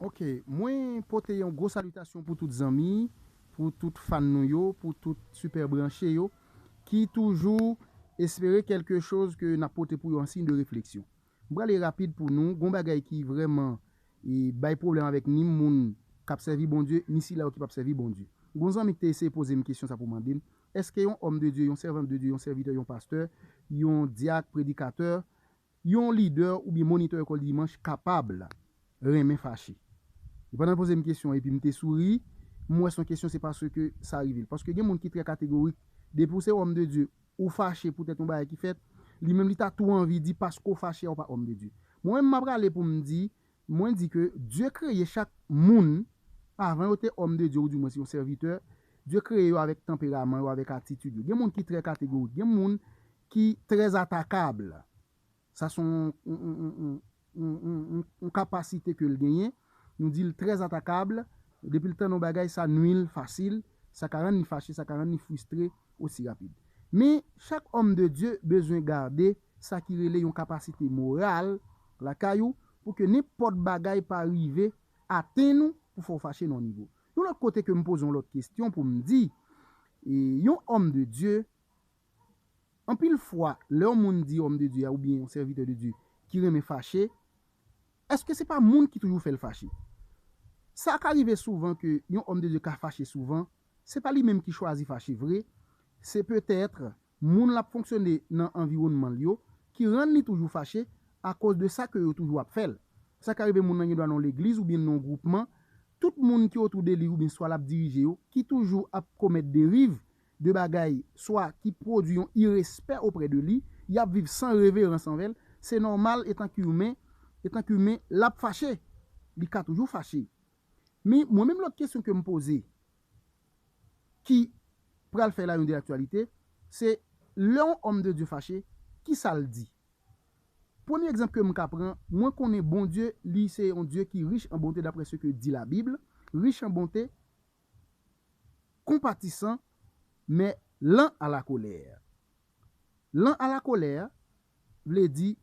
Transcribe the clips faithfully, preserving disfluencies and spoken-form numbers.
Ok, mwen pote yon gwo salitasyon pou tout zanmi, pou tout fan nou yo, pou tout sipè branche yo, ki toujou espere kèlke choz ke n ap pote pou yo an siy de refleksyon. M prale rapid pou nou, gon bagay ki vrèman e, bay pwoblèm avèk ni moun k ap sèvi Bondye, ni sila yo ki p ap sèvi Bondye. Gon zanmi ki te eseye poze m kesyon sa pou mande m, èske yon òm de Dye, yon sèvant de Dye, yon sèvitè, yon pastè, yon dyak, predikatè, yon lidè oubyen monitè lekòl dimanch kapab renmen fache? E pandan l poze m kesyon epi m te souri, m wè se yon kesyon, se paske sa rive l. Paske gen moun ki trè kategorik, depi w se òm de Dye, ou fache poutèt yon bagay ki fèt, li menm li ta tou anvi di paske w fache a ou pa òm de Dye. Mwen menm m ap rale pou m di, mwen di ke Dye kreye chak moun, avan yo te òm de Dye oudimwens yon sèvitè, Dye kreye yo avèk tanperaman yo, avèk atitid yo. Gen moun ki trè kategorik, gen moun ki trè atakab. Sa se yon, yon, yon, yon, yon, yon, yon, yon kapasite ke l genyen. Nou di l trè atakab. Depi l tande yon bagay, sa nwi l fasil. Sa ka rann li fache, sa ka rann li fristre osi rapid. Men, chak òm de Dye bezwen gade sa ki rele yon kapasite moral lakay ou, pou ke nenpòt bagay pa rive atenn ou pou fè w fache nan yon nivo. Yon lòt kote ke m poze yon lòt kesyon pou m di, e, yon òm de Dye, anpil fwa, lè yon moun di òm de Dye a oubyen yon sèvitè de Dye ki renmen fache, èske se pa moun ki toujou fè l fache? Sa ka rive souvan ke yon òm de Dye ka fache souvan, se pa li menm ki chwazi fache vre, se petèt moun l ap fonksyone nan anviwònman l yo ki rann li toujou fache akoz de sa ke yo toujou ap fè l. Sa ka rive moun nan gen dwa nan yon legliz oubyen nan yon gwoupman, tout moun ki otou de li oubyen swa l ap dirije yo, ki toujou ap komèt deriv de bagay, swa ki pwodui yon irespè oprè de li, y ap viv san reverans anvè l, se nòmal, etan ke imen, etan ke imen, l ap fache. Li ka toujou fache. Men, mwen menm lòt kesyon ke m poze, ki pral fè la une de l'actualité, se lè yon òm de Dye fache, ki sa l di? Premye egzanp ke m ka pran, mwen konnen Bondye, li se yon Dye ki rich an bonte daprè ce que dit la Bible, rich an bonte, konpatisan, men lan a la kolè. Lan a la kolè vle di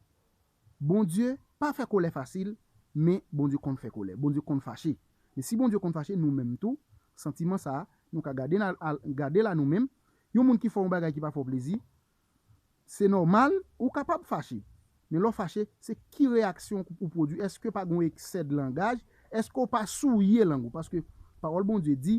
Bondye pa fè kòlè fasil, men Bondye konn fè kòlè, Bondye konn fache. Men si Bondye konn fache, nou menm tou, santiman sa a, nou ka gade, gade la nou menm, yon moun ki fè yon bagay ki pa fè w plezi, se nòmal, ou kapab fache. Men lè w fache, se ki reyaksyon ou pwodui? Èske pa gen yon eksè de langaj? Èske w pa souye lang ou? Paske pawòl Bondye di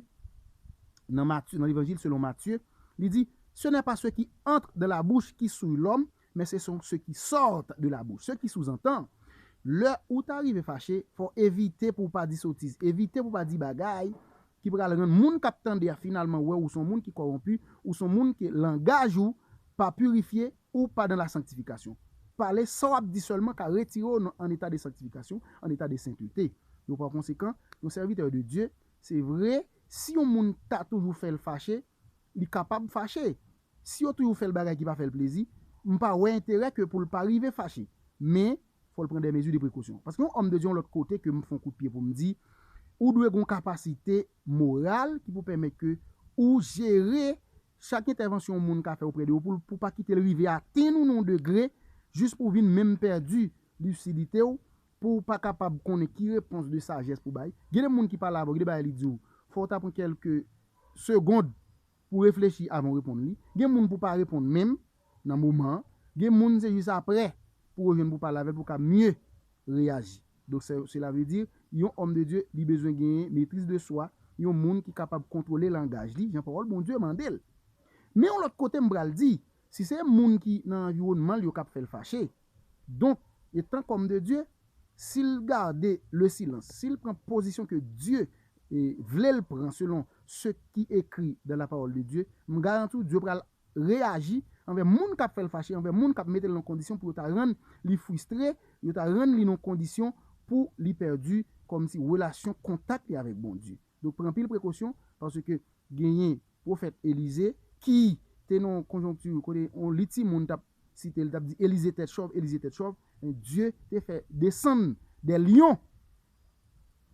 nan Matye, nan Levanjil selon Matye, li di, Ce n'est pas ce qui entre dans la bouche qui souille l'homme, mais ce sont ceux qui sortent de la bouche, ceux qui sous-entendent. Lè ou ta rive fache, fò w evite pou w pa di sotiz, evite pou w pa di bagay ki pral rann moun k ap tande a finalman wè ou se yon moun ki kòwonpi, ou se yon moun ke langaj ou pa pirifye, ou pa dans la sanctification. Pale sa w ap di sèlman ka retire w nan, an eta de sanktifikasyon, an eta de sentete. Donk, pa konsekan, yon sèvitè de Dye, se vre, si yon moun ta toujou fè l fache, li kapab fache. Si yo toujou fè l bagay ki pa fè l plezi, m pa wè enterè ke pou l pa rive fache. Men, fò l pran de mezi de prekosyon. Paske yon òm de Dye, yon lòt kote ke m fè yon kout pye pou m di, ou dwe gen yon kapasite moral ki pou pèmèt ke ou jere chak entèvansyon yon moun ka fè oprè de ou pou, pou pa kite l rive atenn ou nan yon degre, jis pou w vin menm pèdi lisidite w, pou w pa kapab konnen ki repons de sajès pou bay. Gen de moun ki pale avè w, gen de bagay li di w, fò w ta pran kèlke segond pou w reflechi avan w reponn li. Gen moun pou pa reponn menm nan moman an. Gen moun se jis aprè pou w jwenn pou pale avè l pou w ka mye reyaji. Donk, se, sela vle di, yon òm de Dye, li bezwen genyen metriz de swa, yon moun ki kapab kontwole langaj li, jan pawòl Bondye mande l. Men yon lòt kote, m pral di, si se moun ki nan anviwònman l yo k ap fè l fache, donk, etan kòm de Dye, si l gade le silans, si l pran pozisyon ke Dye, e, vle l pran selon ce qui écrit dans la parole de Dieu, m garanti w, Dye pral reyaji anvè moun k ap fè l fache, anvè moun k ap mete l nan kondisyon pou yo ta rann li fristre, yo ta rann li nan kondisyon pou li pèdi kòmsi relasyon, kontak li avèk Bondye. Donk, pran anpil prekosyon, paske genyen pwofèt Elize ki te nan yon konjonkti kote yon li timoun t ap site l, t ap di, Elize tèt chòv, Elize tèt chòv, men Dye te fè desann dè lyon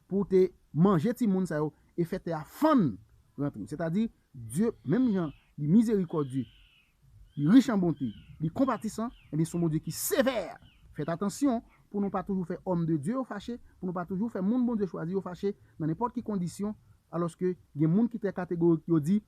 pou te manje timoun sa yo e fè tè a fann rantre. Sètadi, Dye, menm jan li mizerikòdye, li rich an bonte, li konpatisan, ebyen, se yon Bondye ki sevè. Fèt atansyon, pou nou pa toujou fè òm de Dye yo fache, pou nou pa toujou fè moun Bondye chwazi yo fache nan nenpòt ki kondisyon, alòske gen moun ki trè kategorik, yo di,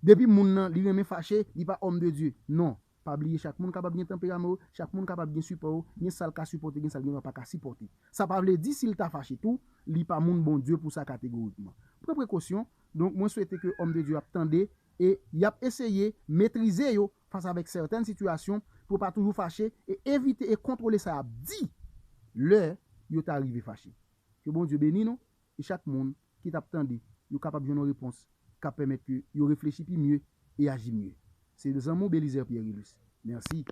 depi moun nan li renmen fache, li pa òm de Dye. Non, pa bliye chak moun kapab gen tanperaman yo, chak moun kapab gen sipò yo, gen sa l ka sipòte, gen sa l gen pa ka sipòte. Sa pa vle di si l ta fache tou, li pa moun Bondye pou sa kategorikman. Pran prekosyon, donk mwen swete ke òm de Dye ap tande e y ap eseye metrize yo fas avèk sètèn sitiyasyon pou yo pa toujou fache e evite e kontwole sa y ap di lè yo ta rive fache. Ke Bondye beni nou e chak moun ki t ap tande yo kapab jwenn yon repons k ap pèmèt ke yo reflechi pi mye e aji mye. Se zanmi w Belizaire Pierre Ilus. Mèsi.